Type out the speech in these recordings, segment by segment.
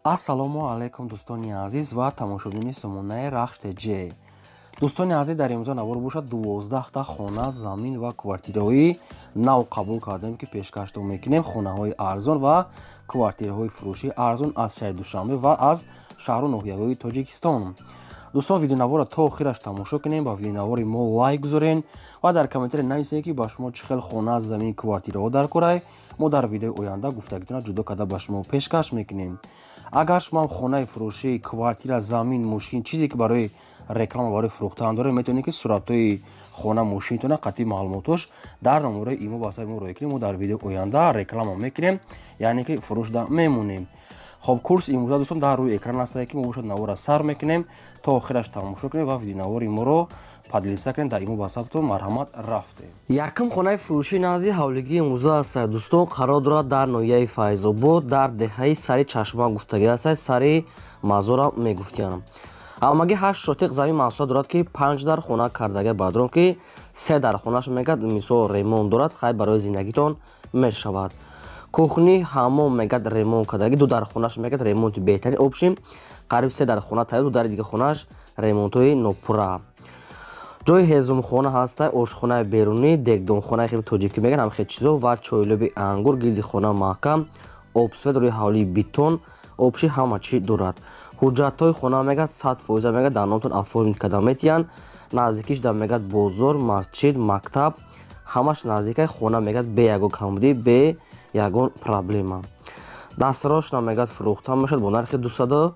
Ассалому алайкум, дӯстони азиз ва тамошобини сомонаи Рахш ТЖ. Дӯстони азиз, дар имрӯза навор бошад, 12та хона, замин ва квартираҳои нав қабул кардем, ки пешкаштон мекунем. Хонаҳои арзон ва квартираҳои фурӯшии арзон аз шаҳри Душанбе ва аз шаҳру ноҳияҳои Тоҷикистон. Дӯстон, видеонаворро то охираш тамошо кунем, ба видеонавори мо лайк гузорен ва дар комментария нависед, ки ба шумо чӣ хел хона, замин, квартираҳо дар корай. Мо дар видеои оянда гуфтагитона ҷудо карда ба шумо пешкаш мекунем. Агар шумоам хонаи фурӯшӣ, квартира, замин, мошин, чизе ки барои реклама, барои фурӯхтан доред, метавонед, ки суратҳои хона, мошинтона қатъи маълумотош дар номерои имо ба саи мо роя кунем. Мо дар видеои оянда реклама мекунем, яъне ки фурӯшда мемонем. Хоб, курс имрӯза, дӯстон, дар рӯи экран астае, ки мо бошад навора сар мекунем, то охираш тамошо кунем ва видеонавори моро поделиться кунем дар имо ватсаптон. Марҳамат, рафтем. Якум хонаи фурӯшӣ назди ҳавлигии имрӯза аст, дӯстон, қарор дорад дар ноҳияи Файзобод, дар деҳаи Сари Чашма гуфтагӣ аст, сари мазора мегуфтиям. Ҳамагӣ 8 шотиқ замин маҳсулот дорад, ки 5 дар хона кардага бадрон, ки 3 дар хонаш мегад, мисол, ремонт дорад, хай, барои зиндагитон мешавад. Кухни, ҳаммом мегад, ремонт кардаги, 2 дар хонаш мегад, ремонти беҳтарин. Общем, қариб 3 дар хона тайёр, 2 дари дига хонаш ремонтҳои нопурра. Ҷои ҳезумхона ҳаста, ошхонаи берунӣ, дегдонхонаи хеле тоҷикӣ меган, ҳам хел чизо ва чойлоби ангур. Гирди хона маҳкам, обсвет, рӯи ҳавлии бетон, общий ҳама чӣ дорад. Ҳуҷҷатҳои хона мегад, 100% мегад, дар номтон оформить карда метиҳанд. Наздикиш да мегад бозор, масҷид, мактаб, ҳамаш наздикай. Хона мегад, бе ягон камбудӣ, бе ягон проблема. Дастрошна мегад, фурӯхта мешавад бо нархи 270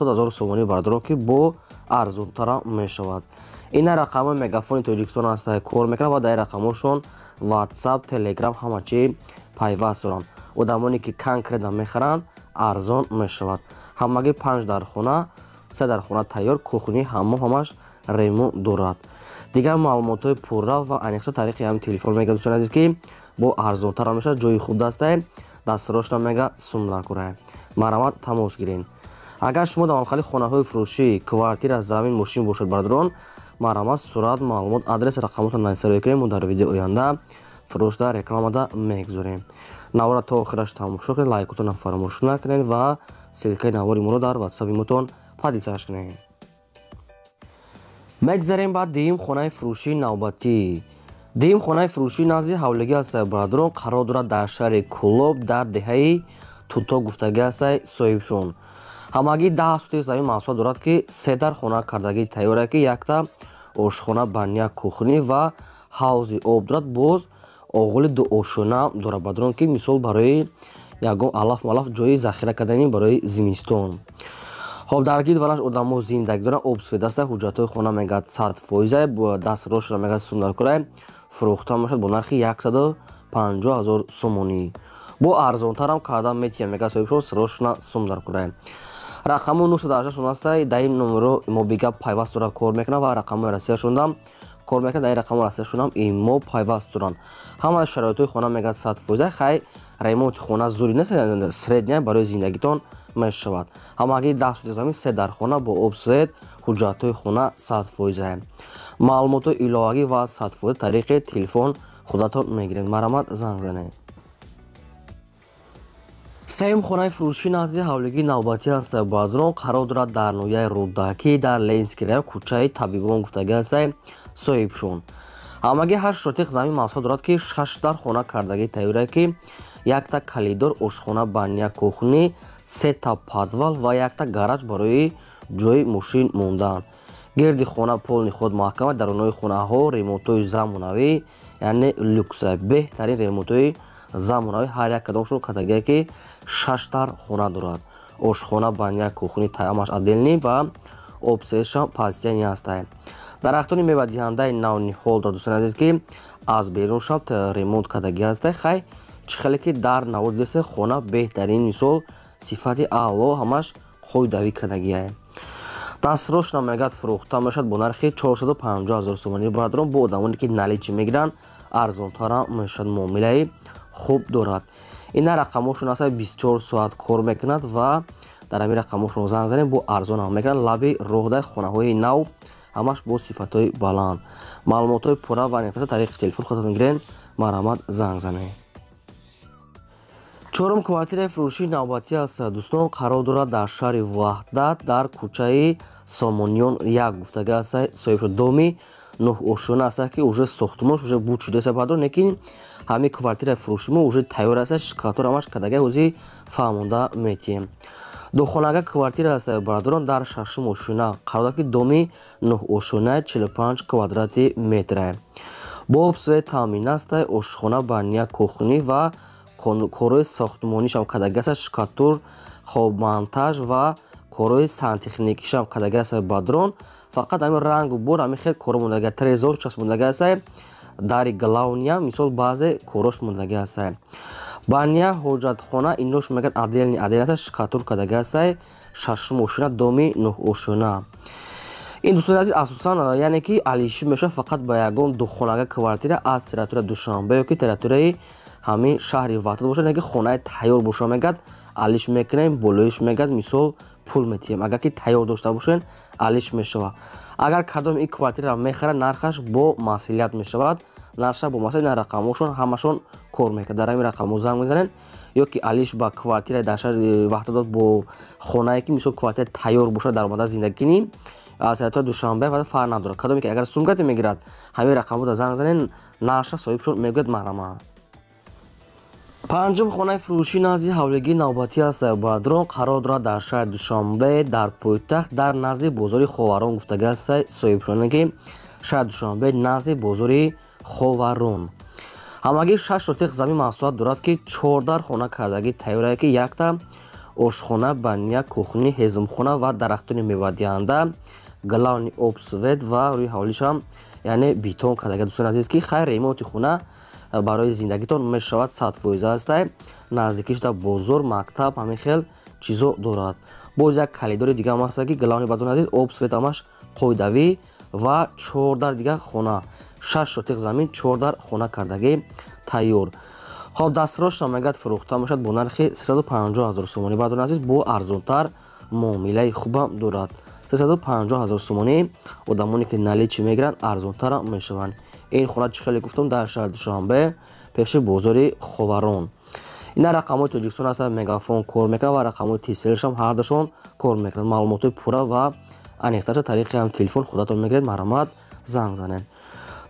000 сомонӣ, бардорон, ки бо арзонтара мешавад. Ина рақамҳои Мегафони Тоҷикистон ҳаста, кор мекунад ва дар рақамҳошон Ватсап, Телеграм, ҳама чӣ пайваст доранд. Одамоне ки конкретно мехаранд, арзон мешавад. Ҳамагӣ 5 дар хона, 3 дар хона тайёр, кухни, ҳаммом, ҳамаш ремонт дорад. Дигар маълумотҳои пурра ва аниқша тариқи ҳамин телефон мегирад, дӯстони азиз, ки бо арзонтара мешавад. Ҷои хуб дастае, дастрошна мега сумлар курае. Марҳамат, тамос гиред. Агар шумо дар мамхали хонаҳои фурӯшӣ, квартира, замин, мошин бошад, бардорон, марҳамат, сурат, маълумот, адрес, рақамотро нависа кунем. Мо дар видеои оянда фурӯшда рекламада мегузорем. Навора то охираш тамошо кунед, лайкотонро фаромӯш накунед ва ссылкаи навори моро дар ватсаби мотон поделиться кунед. Мегзарем ба дуюм хонаи фурӯшии навбатӣ. Дуюм хонаи фурӯшӣ назди ҳавлигӣ ҳастае, бародарон, қарор дорад дар шаҳри Кӯлоб, дар деҳаи Туто гуфтагӣ ҳастае соҳибшон. Ҳамагӣ 10 сотих замин маҳсулот дорад, ки 3 дар хона кардагӣ тайёре, ки якта ошхона, баня, кухни ва ҳавзи об дорад. Боз оғоли дуошона дорад, бародарон, ки мисол барои ягон алаф малаф ҷои захира кардани барои зимистон. Хоб, дар гирд ванаш одамо зиндагӣ доранд, об свет аста. Ҳуҷҷатҳои хона мегӯяд, 100%, дастрошро мегӯяд, сумдаркорай. Фурӯхта мешавад бо нархи 150 000 сомонӣ, бо арзонтарам карда метиҳам, мегӯяд соҳибшон, сирошна сумдаркорай. Рақаму 986 аста, дар ин номеро мобига пайваст дорад, кор мекунад ва рақамҳои Россияшонам кор мекунад. Дар ин рақамҳои Россияшонам имо пайваст доранд. Ҳамаи шароитҳои хона мегӯяд, 100%. Хай, ремонти хона зури нест, средняя, барои зиндагитон мешавад. Ҳамагӣ 10 сотих замин, 3 дар хона бо об, свет, ҳуҷҷатҳои хона 100%. Маълумотҳои иловагӣ ва 100% тариқи телефон худатон мегиред. Марҳамат, занг занед. Сеюм хонаи фурӯшӣ назди ҳавлигии навбатӣ аст, бародарон, қарор дорад дар ноҳияи Рӯдакӣ, дар Ленинский район, кӯчаи Табибон гуфтагӣ ҳастае соҳибшон. Ҳамагӣ 8 шотиқ замин маҳсулот дорад, ки 6 дар хона кардагӣ тайёре, ки якта калидор, ошхона, баня, кухни, сета подвал ва якта гараж барои ҷои мошин мондан. Гирди хона полный худ маҳкама, дарунои хонаҳо ремонтҳои замонавӣ, яъне люкса, беҳтарин ремонтҳои замонавӣ ҳар як кадомшон кардагие, ки 6 дар хона дорад. Ошхона, баня, кухни ҳамаш отдельный ва обсешам постоянный ҳастае. Дарахтони мевадиҳандаи навниҳол дорад, дӯстони азиз, ки аз берун шаб ремонт кардагӣ ҳастае. Хай, чӣ хеле ки дар навор дидасе, хона беҳтарин, мисол, сифати аъло, ҳамаш қоидавӣ кардагиае. Дастрошна мегӯяд, фурӯхта мешавад бо нархи 450 000 сомонӣ, бародарон. Бо одамоне ки наличный мегиранд, арзонтара мешавад, муомилаи хуб дорад. Ина рақамҳошон аста, 24 соат кор мекунад ва дар ҳамин рақамҳошон занг занем, бо арзон ҳам мекунад. Лаби роҳдаи хонаҳои нав, ҳамаш бо сифатҳои баланд. Маълумотҳои пурра ва аниқтар тариқи телефон худатон гирен. Марҳамат, занг занед. Чорум квартираи фурӯшии навбатӣ аст, дӯстон, қарор дорад дар шаҳри Ваҳдат, дар кӯчаи Сомониён 1 гуфтага аст. Соҳиб доми 9 ошёна аст, ки уже сохтмонш уже буд шудааст, бародарон, лекин ҳамин квартираи фурӯши мо уже тайёр аст, штукатур ҳамаш кардага, ҳозир фаҳмонда метиҳем. Духонага квартира аст, бародарон, дар шашум ошёна қарор дорад, ки доми 9 ошёна, 45 квадрати метра. Бо об свет таъмин аст, ошхона, баня, кухни ва корҳои сохтмонишам кардага аст, штукатур, хоб, монтаж ва корҳои сантехникишам кардага аст, бародарон. Фақат ҳамин рангу бор, ҳамин хел коро мондага, трезор часпондага аст, дари главный, мисол, баъзе корош мондага аст. Баня, ҳоҷатхона, инош мегӯяд отдельный, отдельный аст, штукатур кардага аст, шашум ошёна, доми 9 ошёна. Ин, дӯстони азиз, асосан, яъне ки алиши мешавад фақат ба ягон духонага квартира аз территорияи Душанбе ё ки территорияи ҳамин шаҳри Ваҳдат бошад, яке хонаи тайёр боша, мегӯяд, алиш мекунем, болоиш, мегӯяд, мисол, пул метиҳем. Агар ки тайёр дошта бошен, алиш мешавад. Агар кадом ин квартираро мехарад, нархаш бо масъулият мешавад, нархша бо масъулият. Рақамҳошон ҳамашон кор мекунад, дар ҳамин рақамҳо занг мезанем. Ё ки алиш ба квартираи дар шаҳри Ваҳдат бо хонае ки, мисол, квартира тайёр бошад, дар омада зиндагӣ кунӣ аз территорияи Душанбе, фарқ надорад. Кадоме ки агар сумкате мегирад, ҳамин рақамҳода занг занен, нархша соҳибшон мегӯяд, маҳрама. Панҷум хонаи фурӯшӣ назди ҳавлигии навбатӣ аст, бародарон, қарор дорад дар шаҳри Душанбе, дар пойтахт, дар назди бозори Ховарон гуфтага аст соҳибшоне, ки шаҳри Душанбе, назди бозори Ховарон. Ҳамагӣ 6 сотиқ замин масоҳат дорад, ки 14 хона кардагӣ тайёрае, ки якта ошхона, баня, кухни, ҳезумхона ва дарахтони мевадиҳанда, главный об, свет ва рӯи ҳавлишам, яъне, бетон кардага, дӯстони азиз, ки хайр, ремонти хона барои зиндагитон мешавад, 100% ҳастай. Наздикиш дар бозор, мактаб, ҳамин хел чизо дорад. Боз як калидори дига ҳам ҳаста, ки главный, бародарони азиз, об, свет ҳамаш қоидавӣ ва чордар дига хона, 6 сотиқ замин, чордар хона кардагӣ тайёр. Хоб, дастрошна, мегӯяд, фурӯхта мешавад бо нархи 350 ҳазор сомонӣ, бародарони азиз, бо арзонтар муомилаи хубам дорад. 350 ҳазор сомонӣ, одамоне ки наличный мегиранд, арзонтарам мешаванд. Ин хона, чӣ хеле гуфтам, дар шаҳри Душанбе, пеши бозори Ховарон. Ина рақамҳои Тоҷикистон ҳастанд, Мегафон кор мекунад ва рақамҳои Тиселшам ҳардашон кор мекунад. Маълумотҳои пурра ва аниқтарша тариқи ҳам телефон худатон мегиред, марҳамат, занг занед.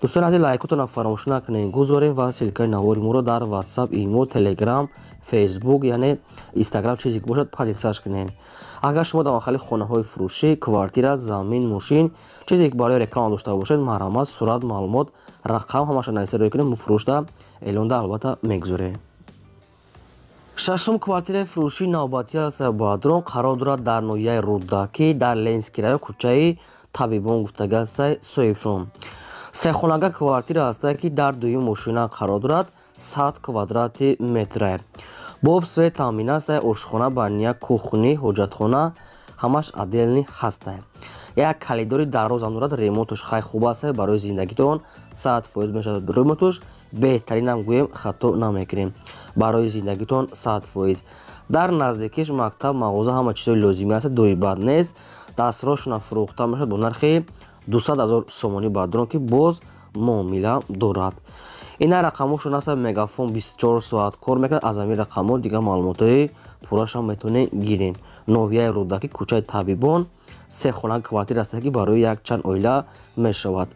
Дӯстони азиз, лайкотонро фаромӯш накунед, гузорем ва ссылкаи навори моро дар Ватсап, Имо, Телеграм, Фейсбук, яъне Инстаграм, чизе ки бошад, поделиться кунед. Агар шумо дар махали хонаҳои фурӯшӣ, квартира, замин, мошин, чизе ки барои реклама дошта бошед, марҳамат, сурат, маълумот, рақам ҳамаша нависа рӯй кунед, мо фурӯшда эълонда албатта мегузорем. Шашум квартираи фурӯшии навбатӣ аст, бародарон, қарор дорад дар ноҳияи Рӯдакӣ, дар Ленинский район, кӯчаи Табибон гуфтага аст соҳибшон. Сехонага квартира ҳастае, ки дар дуюм ошёна қарор дорад, 100 квадрати метра. Бо об, свет таъмин аст, ошхона, баня, кухни, ҳоҷатхона ҳамаш отдельный ҳастае. Як калидори дарозам дорад, ремонтуш хай хуб аст, барои зиндагитон 100% мешавад. Ремонтуш беҳтаринам гӯем, хато намекунем. Барои зиндагитон 100%. Дар наздикиш мактаб, мағоза, ҳама чизҳои лозимӣ аст, дури бад нест. Дастрошона фурӯхта мешавад бо нархи 200 ҳазор сомонӣ, бародарон, ки боз муомила дорад. Ина рақамҳошон аст, Мегафон 24 соат кор мекунад. Аз ҳамин рақамҳо дигар маълумотҳои пуррашам метавонед гирем. Ноҳияи Рӯдакӣ, кӯчаи Табибон, се хона квартира аст, ки барои якчанд оила мешавад.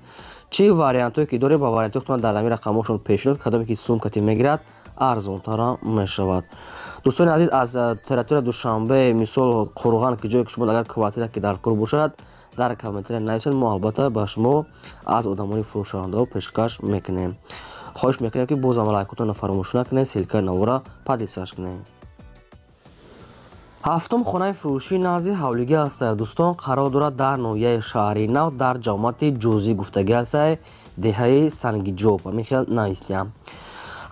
Чӣ вариантҳое ки дорем, ба вариантҳои худтон дар ҳамин рақамҳошон пешниҳод, кадоме ки сумкати мегирад, арзонтарам мешавад. Дӯстони азиз, аз территория Душанбе, мисол, Қурған, ки ҷое ки шумо агар квартира ки дар кор бошад, дар комментария нависед, мо албатта ба шумо аз одамони фурӯшандаҳо пешкаш мекунем. Хоҳиш мекунем, ки бозам лайкотонро фаромӯш накунед, ссылкаи навора поделиться кунед. Ҳафтум хонаи фурӯшӣ назди ҳавлигӣ аст, дӯстон, қарор дорад дар ноҳияи Шаҳри Нав, дар ҷамоати Ҷузӣ гуфтагӣ аст, деҳаи Сангиҷоб, ҳамин хел навистиям.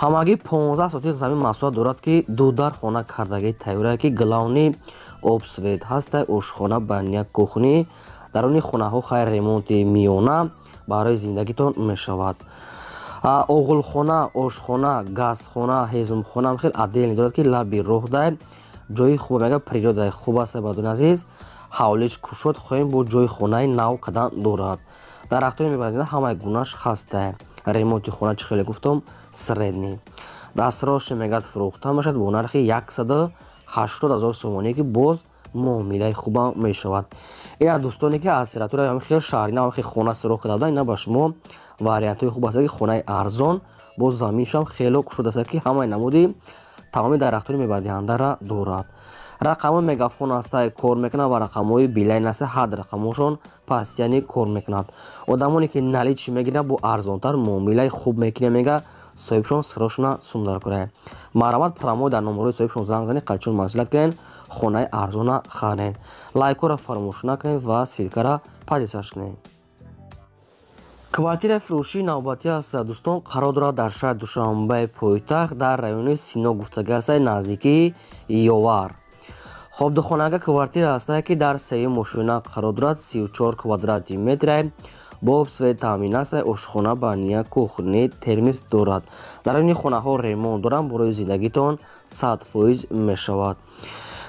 Ҳамагӣ 15 сотиқ замин масоҳат дорад, ки дудар хона кардагӣ тайёрае, ки главный об, свет ҳаста, ошхона, баня, кухни. Даруни хонаҳо хайр, ремонти миёна, барои зиндагитон мешавад. Оғулхона, ошхона, газхона, ҳезумхона хел отдельный дорад, ки лаби роҳ дай, ҷои хуб, мега, природаи хуб аст, бародарони азиз. Ҳавлич кушод, хоҳем, бо ҷои хонаи нав кадан дорад. Дарахтони мебарад, ҳамаи гунаш ҳаста. Ремонти хона, чӣ хеле гуфтам, средний. Дастрош мегад фурӯхта мешавад бо нархи 180 000 сомонӣ, ки боз муомилаи хубам мешавад. Ина дӯстоне ки аз территорияи ҳамин хел шаҳри нав хел хона сироғ карда буданд, ина ба шумо вариантҳои хуб аст, ки хонаи арзон боз заминшам хело кушода аст, ки ҳамаи намуди тамоми дарахтони мевадиҳандара дорад. Рақамҳои мегафон ҳастай, кор мекунад, ва рақамҳои билайн ҳастай, ҳад рақамҳошон пастияни кор мекунад. Одамоне ки наличи мегиранд, бо арзонтар муомилаи хуб мекунад, мега соҳибшон сирошона сум даркорад. Марҳамат, прямо дар номерҳои соҳибшон занг занед, қачон маслиҳат кунед, хонаи арзона харед. Лайкҳоро фаромӯш накунед ва ссылка ра поделиться кунед. Квартираи фурӯшии навбатӣ аст, дӯстон, қарор дорад дар шаҳри Душанбеи пойтахт, дар райони Сино гуфтагӣ ҳастад, наздикии Ёвар. Хоб, духонага квартира ҳастае, ки дар сеюм ошёна қарор дорад, 34 квадрати метре, бо свет таъмин аст, ошхона, баня, кухни, термис дорад. Дар ини хонаҳо ремонт доранд, барои зиндагитон 100% мешавад.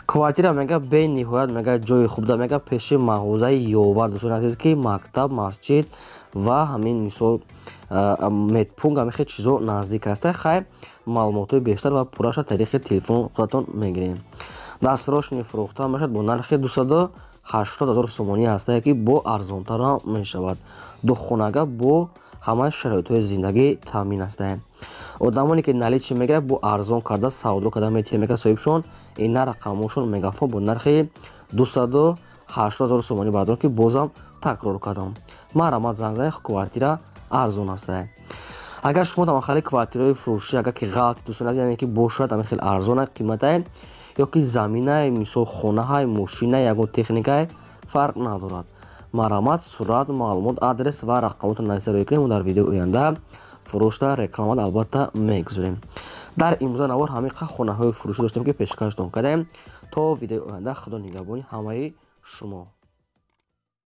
Квартира мега бениҳоят мега ҷои хуб да, мега пеши мағозаи Ёвар, дӯстони азиз, ки мактаб, масҷид ва ҳамин мисол медпункт, ҳамин хел чизо наздик аст. Хай, маълумотҳои бештар ва пурраша тариқи телефон худатон мегирем. Дастрошни фурӯхта мешавад бо нархи 280 000 сомонӣ ҳастае, ки бо арзонтарам мешавад. Духонага бо ҳамаи шароитҳои зиндагӣ таъмин ҳастае. Одамоне ки наличи мегирад, бо арзон карда савдо карда метиҳад, мега соҳибшон. Ина рақамҳошон мегафон бо нархи 280 000 сомонӣ, бардорам, ки бозам такрор кардам. Марҳамат, занг занед, квартира арзон ҳастае. Агар шумо тамахали квартираҳои фурӯшӣ, агар ки ғалати, дӯстони азиз, яъне ки бошад ҳамин хел арзона қиматае, ё ки заминае, мисол хонаҳай, мошинае, ягон техникае, фарқ надорад, марҳамат, сурат, маълумот, адрес ва рақамотро нависа рӯй кунем. Мо дар видеои оянда фурӯшта рекламат албатта мегузорем. Дар имрӯза навор ҳамин қа хонаҳои фурӯшӣ доштем, ки пешкаштон кардем. То видеои оянда, худо нигаҳбони ҳамаи шумо.